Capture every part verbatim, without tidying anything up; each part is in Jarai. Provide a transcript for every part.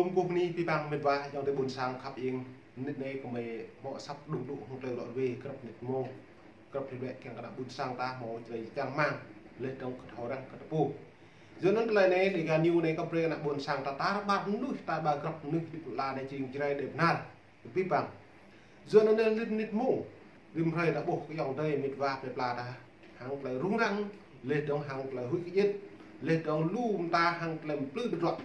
Ôm kơ bơni pơpŭ pơang met wa, ayŏng adơi ƀôn sang khăp ing, mơnit anai kơmơi hmâo asăp đŭng đŭng hăng tơlơi ră ruai, grăp mơnit mông, grăp hlơi lĕ kiăng kơ ană ƀôn sang ta hmâo tơlơi čang rơmang, laih dơ̆ng kơ thâo răng kơ ta pô. Yua anŭn tơlơi anai, Dega News anai kơ brơi ană ƀôn sang ta tar ƀar mơnuih, tar ƀar grăp mơnuih, đĭ pơla anai jing Jrai đe bơnar. Pơpŭ pơang. Yua anŭn anai laih mơnit mông, rĭm hrơi ta ƀuh kơ ayŏng adơi met wa plơi pla ta hăng tơlơi rŭng răng, laih dơ̆ng hăng tơlơi huĭ hơjĭt, laih dơ̆ng lu mơta hăng tơlơi plư kơdruă.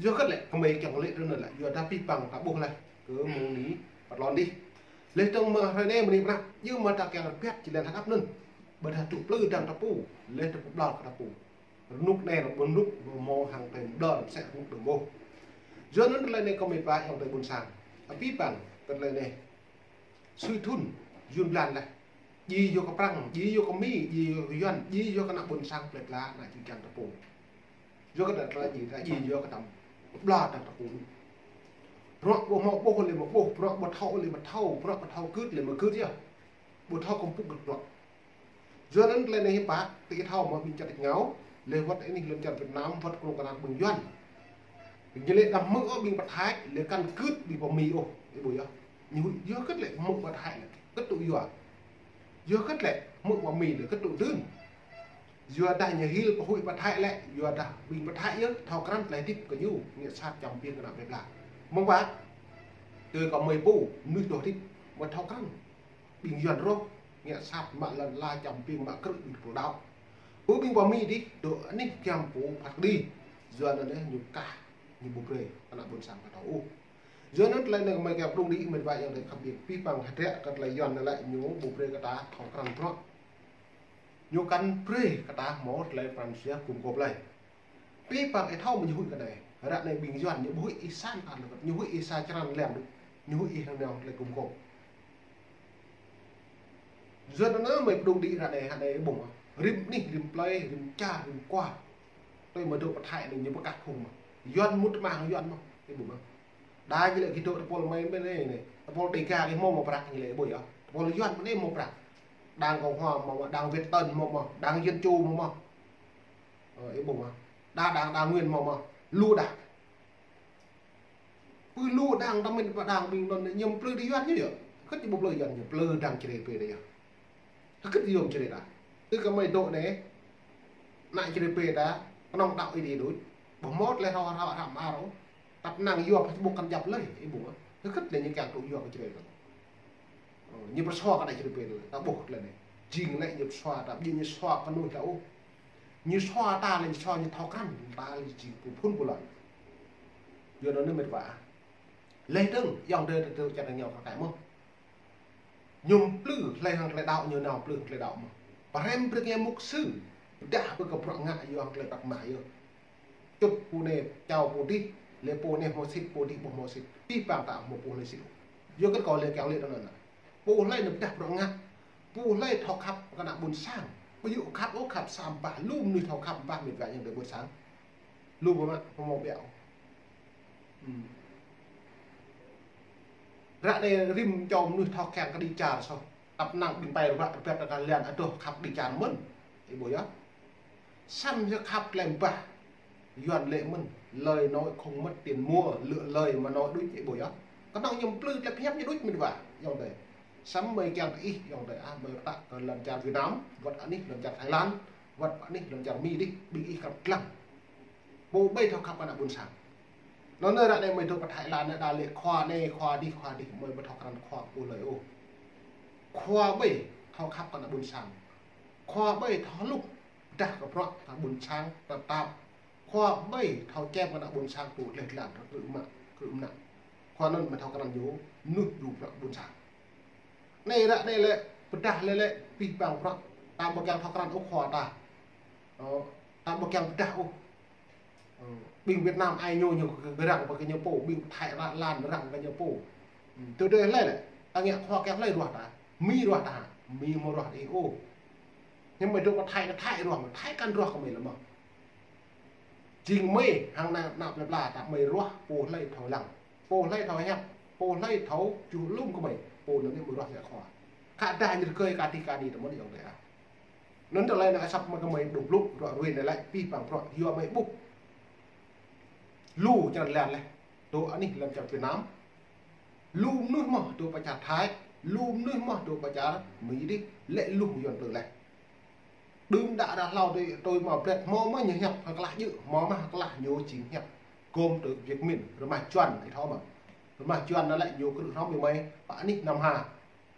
Yua hơget lĕ kơmơi kiăng lĕ tui anŭn lĕ, yua dah pơpŭ pơang ta ƀuh laih kơ mơ̆ng anai pơ lŏn adih. Laih dơ̆ng mơ̆ng hrơi anai mơ̆ng anai pơnăp, yua mơ̆ ta kiăng rơbat jơlan hơgăp anŭn. Ƀôdah tŭ plư dơ̆ng ta pô, laih dơ̆ng pơblŏr kơ ta pô. Rơnŭk anai, rơnŭk hmâo hăng tơlơi ƀlŏr, mơsĕ rơnŭk dơ̆ng ƀuh. Yua anŭn tơlơi anai kơmơi pơpŭ ayŏng adơi ƀôn sang. Pơpŭ pơang, tơlơi anai sui thŭn, yŭn blan laih. Djai yua kơ Prăng, djai yua kơ Mi, djai yua kơ Yuan, djai yua kơ ană ƀôn sang plơi pla, ană čư̆ čan ta pô. Yua kơ tơlơi djai, tơlơi djai yua kơ tơlơi ƀlŏr dơ̆ng ta pô. Bruă ƀu hmâo ƀuh lĕ mơ̆ ƀuh, bruă ƀu thâo lĕ mơ̆ thâo, bruă ƀu thâo gưt lĕ mơ̆ gưt yơh. Ƀu thâo kơkuh gưt bruă. Yua anŭn tơlơi anai hiư̆m pă, tơlơi thâo mơ̆ ƀing čar tač rơngiao, laih wơ̆t anih lŏn čar Việt Nam, wơ̆t kơnuk kơna ƀing Yuan. Ƀing ñu lĕ đăm hmư̆ ôh ƀing pơthai, lĕ kăn gưt ƀing pơmĭn ôh, ih ƀuh yơh. Ñu huĭ, yua hơget lĕ hmư̆ pơthai lĕ, hơget tŭ yua. Yua hơget lĕ hmư̆ pơmĭn lĕ, hơget tŭ dưn. Yua dah ñu hil pơhuĭ pơthai lĕ, yua dah ƀing pơthai yơh, thâo krăn tơlơi hơdip kơ ñu, ngă sat čăm piêng kơ ană plơi pla. Mơ̆ng pă, tui kơ mơi pô, mơnuih dŏ hơdip, mơi thâo krăn. Ƀing Yuan rŏh, ngă sat mă lŏn ala čăm piêng mă krư̆ ƀing pô đaŏ. Ƀu ƀing pơmĭn dih, dŏ anih giăm pô phat kơđi. Yua anŭn anai ñu kah, ñu ƀu brơi, ană ƀôn sang ta thâo ôh. Yua anŭn tơlơi anai kơmơi kiăng pơdŏng đĭ met wa ayŏng adơi khăp ing, pơpŭ pơang hơdră kơ tơlơi Yuan anai lĕ ñu ƀu brơi kơ ta thâo krăn bruă. Ñu kăn brơi kơ ta hmâo tơlơi pran jua gum gôp lơi. Pơpŭ pơang ih thâo mơ̆ ñu huĭ kơ anai. Ră anai ƀing Yuan ñu ƀu huĭ ih sang kăn lĕ, ñu huĭ ih sa črăn leng đôč. Ñu huĭ ih hăng nao tơlơi gum gôp. Yua anŭn mơi pơdŏng đĭ ră anai, ră anai ƀuh mơ̆. Rĭm anih, rĭm plơi, rĭm čar, rĭm kua. Tui mơi dŏ pơthai anai ñu pơkă khŏng mơ̆. Yuan mŭt mă hăng Yuan mơ̆. Ih ƀuh mơ̆. Đa ñu lĕ gih dŏ tơpul mơi ƀơi anai anai. Tơpul Dega gih hmâo mơ̆ prăk ñu lĕ ih ƀuh yơh. Tơpul Yuan ƀơi anai hmâo prăk. Đảng Cộng Hòa hmâo mơ̆, Đảng Việt Tân hmâo mơ̆, Đảng Dân Chủ hmâo mơ̆. Ơ, ih ƀuh mơ̆. Đa đảng đa nguyên hmâo mơ̆. Lu đảng. Pơ lu đảng ta mĭn pơ đảng ƀing anŭn ñu plư đĭ Yuan ñu yơh. Hơget ñu ƀu plư Yuan ñu, plư đảng Jrai pê đa yơh. Hơget yôm Jrai đa. Tui kơ mơi dŏ anai, ană Jrai pê đa, kơnơ̆ng đaŏ Ơi Adai đôč. Ƀu hmâo tơlơi hrŏ hrŏ hrăm ar ôh. Tăp năng yua Facebook kăn djăp lơi, ih ƀuh mơ̆. Hơget lĕ ñu kiăng tŭ yua kơ Jrai đa. Ơ, ñu pơsua kơ ană Jrai pê đa, ta ƀuh tơlơi anai. Jing anai ñu pơsua ta, ƀing ñu sua kơ mơnuih ta ôh. Ñu sua ta lĕ ñu sua ñu thâo krăn, ta lĕ jing pô phŭn pô lŏn. Yua anŭn anai met wa. Laih dơ̆ng, ayŏng adơi ta dŏ čar tač rơngiao kar kaĭ mơ̆. Ñu plư, hlơi hăng tơlơi đaŏ, ñu nao plư tơlơi đaŏ mơ̆. Pơhrăm brơi kơ ñu mục sư, pơdah brơi kơ bruă ngă yua hăng tơlơi păk mă yơh. Čŭt pô anai, čao pô dih, lĕ pô anai hmâo sĭt, pô dih ƀu hmâo sĭt. Pơpŭ pơang ta hmâo pô hlơi sĭt. Yua kơ kâo lĕ kiăng lĕ tui anŭn. Pô hlơi ñu pơdah bruă ngă. Pô hlơi thâo khăp kơ ană ƀôn sang. Ƀu djơ̆ khăp ôh, khăp sa ƀah, lu mơnuih thâo khăp ƀah met wa ayŏng adơi ƀôn sang. Lu ƀu mă, hmâo ƀiă ôh. Hmm. Ră anai rĭm čô mơnuih thâo kiăng kơ đĭ čar soh. Tăp năng ƀing pơrai rơbat rơbat rơbat lĕ adoh khăp đĭ čar mơ̆n. Ih ƀuh yơh. Samơ̆ yơh khăp tơlơi ƀah. Yuan lĕ mơ̆n, lời nói không mất tiền mua, lựa lời mà nói đôč, ih ƀuh yơh. Kơnơ̆ng ñu plư tơlơi pơhiăp ñu đôč met wa, ayŏng adơi. Samơ̆ mơi kiăng kơ ih, ayŏng adơi ah, mơi pơtă kơ lŏn čar Việt Nam, wơ̆t anih lŏn čar Thái Lan, wơ̆t anih lŏn čar Mi dih, ƀing ih krăp lăng. Pô ƀai thâo khăp kơ ană ƀôn sang. Anŭn anai ră anai mơi dŏ pơ Thái Lan anai đa lĕ khua anai, khua dih, khua dih, mơi ƀu thâo krăn khua pô hlơi ôh. Khua ƀai thâo khăp kơ ană ƀôn sang. Khua ƀai thâo hluh, pơdah kơ bruă, kơ ƀôn sang, tơtap. Khua ƀai thâo čem kơ ană ƀôn sang tŭ gleh glan, krư̆ mă, krư̆ mơnă. Khua anŭn mơi thâo krăn ñu, mơnuih djru bruă ƀôn sang. Anai ră anai lĕ, pơdah lĕ lĕ, pơpŭ pơang bruă, ta ƀu kiăng thâo krăn ôh khua ta. Ơ, ta ƀu kiăng pơdah ôh. Ơ, ƀing Việt Nam ai ñu ñu kơ răng pơ kơ ñu pô, ƀing Thái ră lan răng kơ ñu pô. Ơ, tơdơi hlơi lĕ, ta ngă khua kiăng hlơi ruah ta, Mi ruah ta, Mi hmâo ruah ih ôh. Ñu mơi dŏ pơ Thái, kơ Thái ruah, Thái kăn ruah kơ mơi lĕ mơ̆. Jing mơi hăng ană, ană plơi pla ta mơi ruah, pô hlơi thâo lăng, pô hlơi thâo hiăp, pô hlơi thâo čuh lŏm kơ mơi, pô anŭn ñu mơi ruah ngă khua. Khă dah ñu rơgơi kơ dih kơ anai tơ mơ̆n ayŏng adơi ah. Anŭn tơlơi anai asăp mơi kơ mơi dŏ blŭ, ră ruai anai lĕ pơpŭ pơang bruă, yua mơi ƀuh. Lu čar lĕ leh. Tơ anih lăm čar Việt Nam. Lu mơnuih mơ̆ tơ pơ čar Thái. Lu mơnuih mơ̆ tơ pơ čar Mi dih. Lĕ lu Yuan tơ leh. Đưm đă đa hlâo tơ, tơ mă bret hmâo mă ñu hiăp hơklah jư̆, hmâo mă hơklah ñu jing hiăp. Gôm tơ Việt Minh, rơmah Yuan ih thâo mă. Rơmah Yuan anŭn lĕ ñu krư̆ hrŏm ƀing mơi, pơ anih Nam Hà.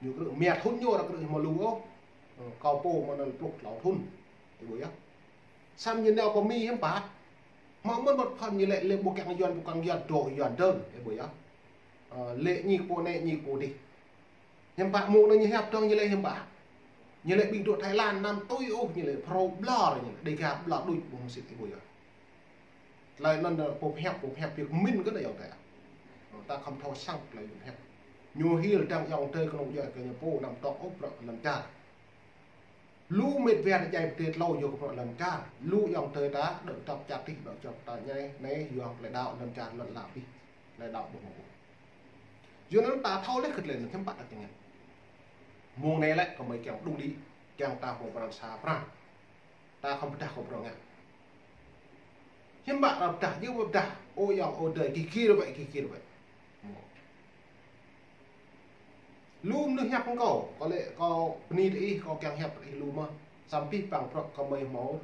Ñu krư̆ mia thŭn ñu ră krư̆ hmâo lu ôh. Ơ, kâo pô mă anŭn pluh tlâo thŭn. Ih ƀuh yơh. Samơ̆ ñu nao pơ Mi hiư̆m pă. Hmâo mơ̆n ƀô̆ phăn ñu lĕ, lĕ ƀu kiăng Yuan, ƀu kiăng Yuan, dŏ Yuan dơ̆ng. Ih ƀuh yơh. Ơ, lĕ ñik pô anai, ñik pô dih. Hiư̆m pă mơ̆ng anai ñu hiăp tơ̆ng ñu lĕ hiư̆m pă. Ñu lĕ ƀing dŏ Thái Lan năm tui ôh ñu lĕ phrâo ƀlŏr ñu lĕ Dega ƀlŏr đuč ƀu hmâo sĭt ih ƀuh yơh. Tơlơi anŭn pô pơhiăp, pô pơhiăp Việt Minh kơ anai yơh tơ. Ta khŏm thâo săng tơlơi pơhiăp. Ñu hil dăng ayŏng adơi kơnơ̆ng djuai kơ ñu pô năm tŏk ôh bruă lŏn čar. Lu mĕt wa djai pơtê tlâo yua kơ bruă lŏn čar. Lu ayŏng adơi ta, dŏ dŏp čar tih, dŏ dŏp ta ñai, anai yua tơlơi đaŏ lŏn čar lŏn lă pih. Tơlơi đaŏ ƀu hmâo ôh. Yua anŭn ta thâo leh kơ tơlơi anŭn hiư̆m pă ta kiăng ngă. Mơ̆ng anai lĕ kơ mơi kiăng đung đĭ, kiăng ta hmâo pran sa pran. Ta khŏm pơdah kơ bruă ngă. Hiư̆m pă ta pơdah, yua pơdah, ơ ayŏng, ơ adơi, gir gir ƀĕ, gir gir ƀĕ. Lu mơnuih hiăp kơ kâo, kâo lĕ kâo bơni tơ ih, kâo kiăng hiăp tơ ih lu mơ̆n. Samơ̆ pih păng bruă kơ mơi hmâo.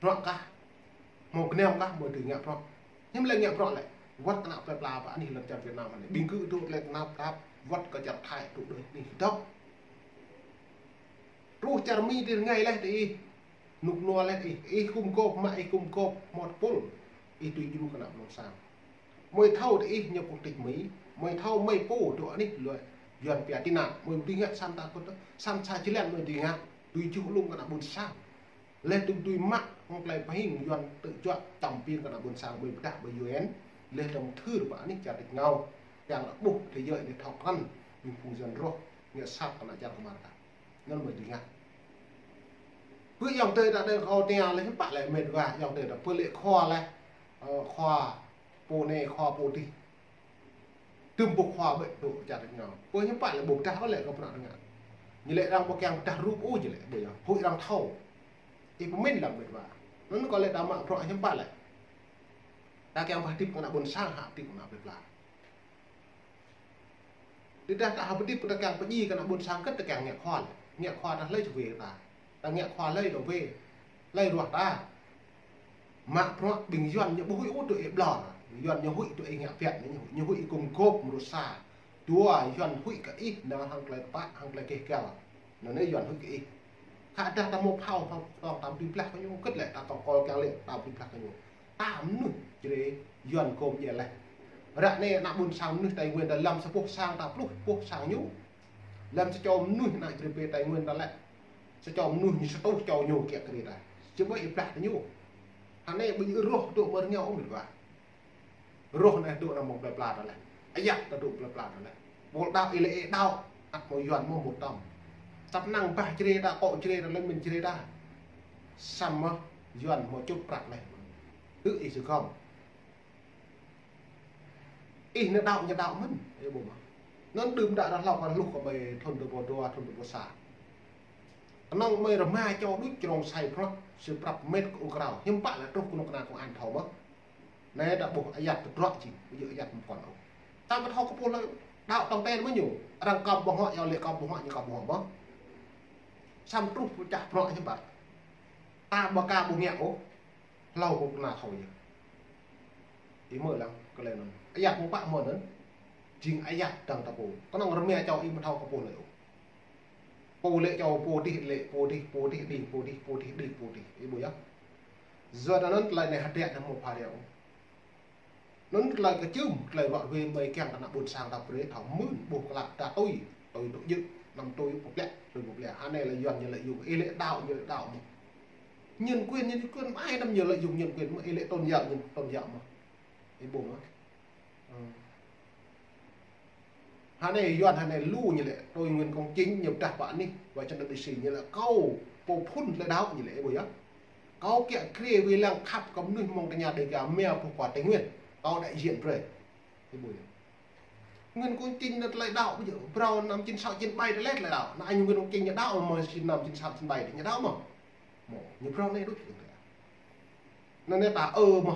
Bruă kah, hmâo gơnam kah, mơi dưi ngă bruă. Hiư̆m lĕ ngă bruă lĕ. Wơ̆t kơ ană plơi pla pơ anih lŏn čar Việt Nam anai. Ƀing gơ̆ tŭ lĕ tơnap tap, wơ̆t kơ čar Thái tŭ đơi anih dŏp. Truh čar Mi tơ rơngai leh tơ ih. Nuk nua leh ih, ih gum gôp, mă ih gum gôp, hmâo tơpul. Ih tui djru kơ ană ƀôn sang. Mơi thâo tơ ih ñu quốc tịch Mi, mơi thâo mơi pô tơ anih lŏn Yuan pia tị nạn, mơi dưi ngă săn ta kơ tơ, săn sa jơlan mơi dưi ngă, tui juh lŏm kơ ană ƀôn sang. Leh tui tui mă, hăng tơlơi pơhing Yuan tơ juă čăm pin kơ ană ƀôn sang mơi pơdah ƀơi U N, leh tơm thưr pơ anih čar tih ngao, kiăng lĕ ƀuh thế giới anai thâo krăn, ƀing phung Yuan rŏh, ngă sat kơ ană čar kơmar ta. Anŭn mơi dưi ngă. Pơ ayŏng adơi ta đơi kâo tơña lĕ hiư̆m pă lĕ mĕt wa ayŏng adơi ta pơ lĕ khua lĕ, ơ, khua pô anai khua pô dih. Tơm ƀu khua ƀĕ tŭ čar tih ngao. Pơ hiư̆m pă lĕ ƀu pơdah ôh lĕ kơ bruă ngă. Ñu lĕ arăng ƀu kiăng pơdah rup ôh ñu lĕ ƀu yơh. Huĭ arăng thâo. Ih pơmĭn lăm mĕt wa. Anŭn kâo lĕ ta mă bruă hiư̆m pă lĕ. Ta kiăng pơhơdip kơ ană ƀôn sang hă hơdip kơ ană plơi pla. Tơdah ta hơdip ta kiăng pơdjai kơ ană ƀôn sang kơ̆t ta kiăng ngă khua lĕ. Ngă khua ta hlơi ču wai ta. Ta ngă khua hlơi ta wai. Hlơi ruah ta. Mă bruă ƀing Yuan ñu ƀu huĭ ôh tui ih ƀlŏr. Yuan ñu huĭ tui ih ngă piat ñu huĭ. Ñu huĭ gum gôp mơnuih sa. Dua Yuan huĭ kơ ih nao hăng tơlơi tơpă hăng tơlơi keh gal. Anŭn anai Yuan huĭ kơ ih. Khă dah ta hmâo phao, phao tơ̆ng ta dưi blah kơ ñu, kơ̆t lĕ ta tŏng kol kiăng lĕ ta dưi blah kơ ñu. Ta mơnuih Jrai Yuan gum djai leh. Ră anai ană ƀôn sang mơnuih Tây Nguyên ta lăm sa boh sang ta pluh boh sang ñu. Lăm sa čô mơnuih ană Jrai pơ Tây Nguyên ta lĕ. Sa čô mơnuih ñu sa rơtuh čô ñu kiăng kơ ta. Či ƀơi ih blah kơ ñu. Hă anai ƀing rŏh tŭ mơ̆ rơngiao ôh mĕt wa. Rŏh anai tŭ ană mơ̆ng plơi pla ta lĕ. Ayăt ta tŭ plơi pla ta lĕ. Pôl đaŏ ih lĕ ih đaŏ. Ăt mơ̆ Yuan mơ̆ mŭt tơm. Tăp năng bah Jrai ta, kŏ Jrai ta, lĕ mĭn Jrai ta. Samơ̆ Yuan mơ̆ čŭt prăk lĕ. Ư ih sơgŏm. Ih nao đaŏ ñu đaŏ mơ̆n. Ih ƀuh mơ̆. Anŭn đưm đă đa hlâo kơ hluh kơ ƀơi thŭn dua rơbâo dua, thŭn dua rơbâo sa. Kơnơ̆ng mơi rơma čô đuč črông sai prăk, sĭ prăp mĕt kơ ukrao. Hiư̆m pă lĕ truh kơnuk kơna kông an thâo mơ̆. Anai ta ƀuh ayăt tơdruă či, ƀu djơ̆ ayăt mơkŏn ôh. Ta ƀu thâo kơ pô hlơi, đaŏ tŏng ten mơ̆ ñu. Arăng kăm ƀơ̆ng huă, yua lĕ kăm ƀơ̆ng huă, ñu kăm ƀơ̆ng huă mơ̆. Samơ̆ truh pơčah bruă hiư̆m pă. Ta ƀu ka ƀu ngă ôh, hlâo kơ kơna thâo yơh. Ih mơ̆ lăng kơ lĕ anŭn. Ayăt mơ̆ pă mơ̆ anŭn. Jing ayăt dăng ta pô. Kơnơ̆ng rơma čô ih ƀu thâo kơ pô hlơi ôh. Pô lĕ čô pô dih lĕ, pô dih, pô dih, dih, pô dih, pô dih, dih, pô dih. Ih ƀuh yơh. Yua anŭn tơlơi anai hơdră anai hmâo phara ôh. Anŭn tơlơi kơčŭm, tơlơi ruă ruê mơi kiăng kơ ană ƀôn sang ta brơi thâo mơ̆n ƀuh klă ta tui, tui tŭ djơ̆, năm tui pơplĕ, tui pơplĕ. Hă anai lĕ Yuan ñu lĕ yua, ih lĕ đaŏ, ñu lĕ đaŏ mơ̆. Nhân quyền, nhân quyền, ai năm ñu lĕ yua nhân quyền mơ̆, ih lĕ tôn giáo, ñu tôn giáo mơ̆. Ih ƀuh mơ̆. Ơ. Hă anai Yuan hă anai lu ñu lĕ, tui Nguyễn Công Chính ñu pơdah pơ anih, wa čăn đơ̆ng đĭ si ñu lĕ kâo, pô phŭn tơlơi đaŏ ñu lĕ, ih ƀuh yơh. Kâo kiăng kri wai lăng khăp kơ mơnuih mơ̆ng tơña Dega mia pơh kơ Tây Nguyên. Kâo đại diện brơi. Ih ƀuh yơh. Nguyễn Công Chính anŭn tơlơi đaŏ ƀu djơ̆, phrâo năm chín sáu chín bảy tơlơi, tơlơi đaŏ. Anŭn anh Nguyễn Công Chính ñu đaŏ mơ̆, sinh năm chín sáu chín bảy ñu đaŏ mơ̆. Mơ̆, ñu phrâo anai đuč. Anŭn anai ta ơ mơ̆.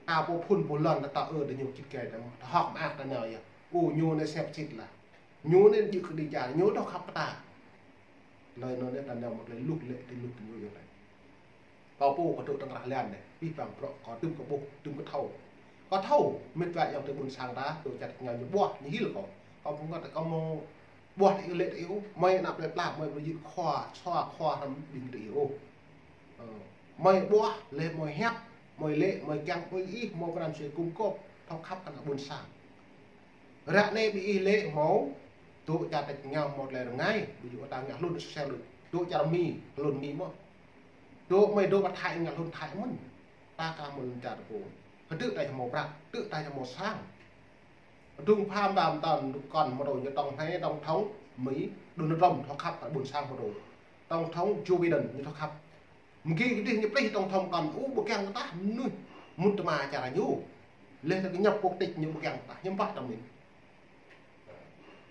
Ta pô phŭn pô lŏn ta, ta ơ tơ ñu čĭt gai ta mơ̆. Ta hŏk mơak ta nao yơh. Ô, ñu anai sep sĭt lah. Ñu anai djơ̆ kơ đi čar, ñu dŏ khăp kơ ta. Tơlơi anŭn anai ta nao mơ̆ tơlơi luh lĕ, tơlơi luh tơ ñu yơh anai. Kâo pô kâo dŏ tơ̆ng krah lăn anai, pih păng prŏ, kâo tŭm kâo ƀuh, tŭm kâo thâo. Kâo thâo, mĕt wa ayŏng adơi ƀôn sang ta, dŏ čar tơ̆ng ñu ƀuah, ñu hil kâo. Kâo pô ngă ta kâo mơ̆ ƀuah tơ ih lĕ tơ ih ôh, mơi ană plơi pla, mơi ƀu djơ̆ khua, sua khua hrŏm ƀing tơ ih ôh. Ơ, mơi ƀuah, lĕ mơi hiăp, mơi lĕ, mơi kiăng, mơi ih, mơi pran sui kŭm kôp, thâo khăp kơ ană ƀôn sang. Ră anai ƀing ih lĕ hmâo, dŏ čar tơ̆ng ñu hmâo tơlơi rơngai, ƀu djơ̆ ta ngă hlŭn sôsial đôč. Dŏ čar Mi, hlŭn Mi mơ̆n. Dŏ mơi dŏ pơ Thái ngă hlŭn Thái mơ̆n. Ta ka mơ̆n čar pô. Hơdră ta hmâo prăk, hơdră ta hmâo sang. Dŭng pham đam tăn kăn mơ̆ dŏ ñu tổng thống, tổng thống Mi, Donald Trump thâo khăp kơ ƀôn sang mơ̆ dŏ. Tổng thống Joe Biden ñu thâo khăp. Mơ̆ng gih kơ dih ñu plih tổng thống kăn, ơ, ƀu kiăng kơ tah mơnuih mŭt tơma čar ñu. Leh tơ kơ nhập quốc tịch ñu ƀu kiăng kơ tah, hiư̆m pă tơmĭn.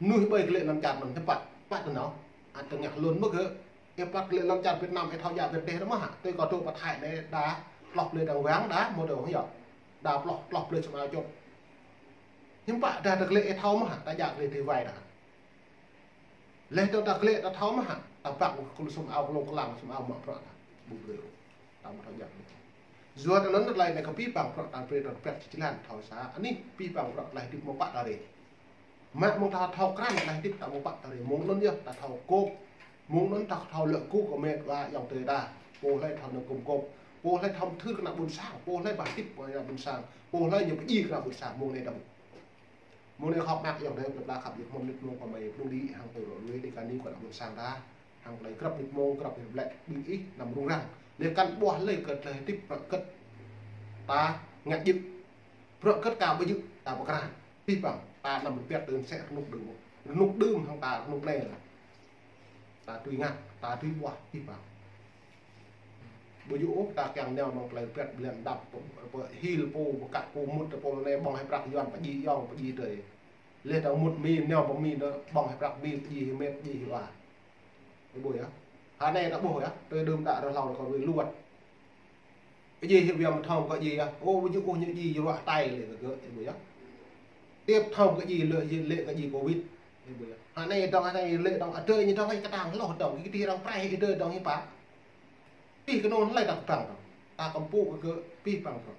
Mơnuih ƀơi kơ lĕ lăm čar anŭn hiư̆m pă, pă tơ nao. Ăt tơ ngă hlŭn mơ̆ gơ̆, ih pă kơ lĕ lăm čar Việt Nam, ih thâo djă Việt Nam mơ̆ hă. Tui kâo dŏ pơ Thái anai đa, ploh blơi đang wang đa, mơ̆ dŏ hă yơh. Đa ploh, ploh blơi sum ao čŏp. Hiư̆m pă đa tơ kơ lĕ ih thâo mơ̆ hă, ta djă kơ lĕ tơ wai đa. Leh tơ ta glĕ ta thâo mơ̆ hă, ta ƀă kơ lu sum ao, kơ lông kơ lăng sum ao mă prăk ta. Ƀu brơi ôh. Ta mă thâo djă. Yua tơ anŭn tơlơi anai kơ pih păng prăk ta brơi ta prăk či jơlan thâo sa. Anih pih păng prăk tơlơi hơdip mơ̆ pă ta rê. Mă mơ̆ng ta thâo krăn tơlơi hơdip ta mơ̆ pă ta rê. Mơ̆ng anŭn yơh ta thâo kôp. Mơ̆ng anŭn ta thâo lĕ kơ mĕt wa ayŏng adơi ta. Pô hlơi thâo nao kŭm kôp. Pô hlơi thâo thưr kơ ană ƀôn sang. Pô hlơi ƀă hơdip kơ ană ƀôn sang. Pô hlơi ñu pơjing kơ ană ƀôn sang. Mơ̆ng anai ta ƀuh. Mơ̆ng anai khŏm mơak ayŏng adơi plơi pla khăp yơh, mơ̆ng mơnit mơ̆ng kơ mơi blung đĭ hăng tơlơi ruai đĭ kơ anai kơ ană ƀôn sang ta. Hăng tơlơi grăp mơnit mơ̆ng, grăp mơnit blĕ ƀing ih anăm rŭng răng. Leh kăn ƀuah lơi kơ tơlơi hơdip prăk kơt. Ta ngă djơ̆. Prăk kơt ka ƀu djơ̆, ta pơkra. Pih păng, ta anăm rơpiăt tơ sĕ rơnŭk đưm. Rơnŭk đưm hăng ta rơnŭk anai lah. Ta tui ngă, ta tui ƀuah, pih păng. Ƀu djơ̆ ôh, ta kiăng nao mơ̆ng tơlơi pĕt ƀlĕn đăp, pơ, pơ hil pô, pơ kăk pô mŭt, pô anai ƀơ̆ng hĭ prăk Yuan, pơjing yŏng, pơjing tơi. Leh ta mŭt Mi, nao pơ Mi, ƀơ̆ng hĭ prăk Mi, pơjing hĭ mĕt, pơjing hĭ wa. Ih ƀuh yơh. Hă anai ta ƀuh yơh, tơlơi đưm đă rơhlâo kơ ruai luăt. Pơjing hĭ biă mă thâo kơ jing yơh. Ơ, ƀu djơ̆ ôh ñu jing ruă tai lĕ kơ gơ̆, ih ƀuh yơh. Tiap thâo kơ jing lĕ, lĕ kơ jing Covid. Ih ƀuh yơh. Hă anai dŏng, hă anai lĕ dŏng, adơi ñu dŏng, ai kơtang hloh dŏng, kơ tih arăng prai adơi dŏng hiư̆m pă. Pih kơnơ̆ng hlơi ta kơtang dŏng. Ta kơmpŭ kơ gơ̆ pih păng dŏng.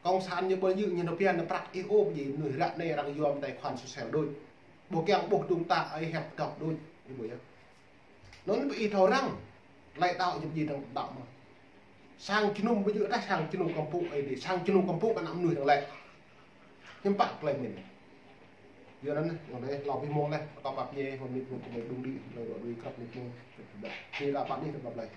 Kông san ñu ƀơi yơh ñu nao pian nao prăk ih ôp jing mơnuih ră anai arăng yua mơ̆ng tài khoản sôsial đôč. Ƀu kiăng ƀuh dŭng ta ai hiăp dŏp đôč. Ih ƀuh yơh. Anŭn ƀing ih thâo răng. Tơlơi đaŏ ñu ƀing ih dŏng đaŏ mơ̆n. Sang jơnum ƀu djơ̆ tah sang jơnum kơmpŭ ai đĭ. Sang jơnum kơmpŭ kơ ană mơnuih dŏng lĕ. Hiư̆m pă tơlơi mĭn. Yua anŭn, yua anŭn, hlâo pih mông leh, kâo pap ñe, hơmĭt mông kơ mơi blung đĭ, hlâo ruă ruai grăp mĭt mông. Ñu ta pap anih, ta pap leh.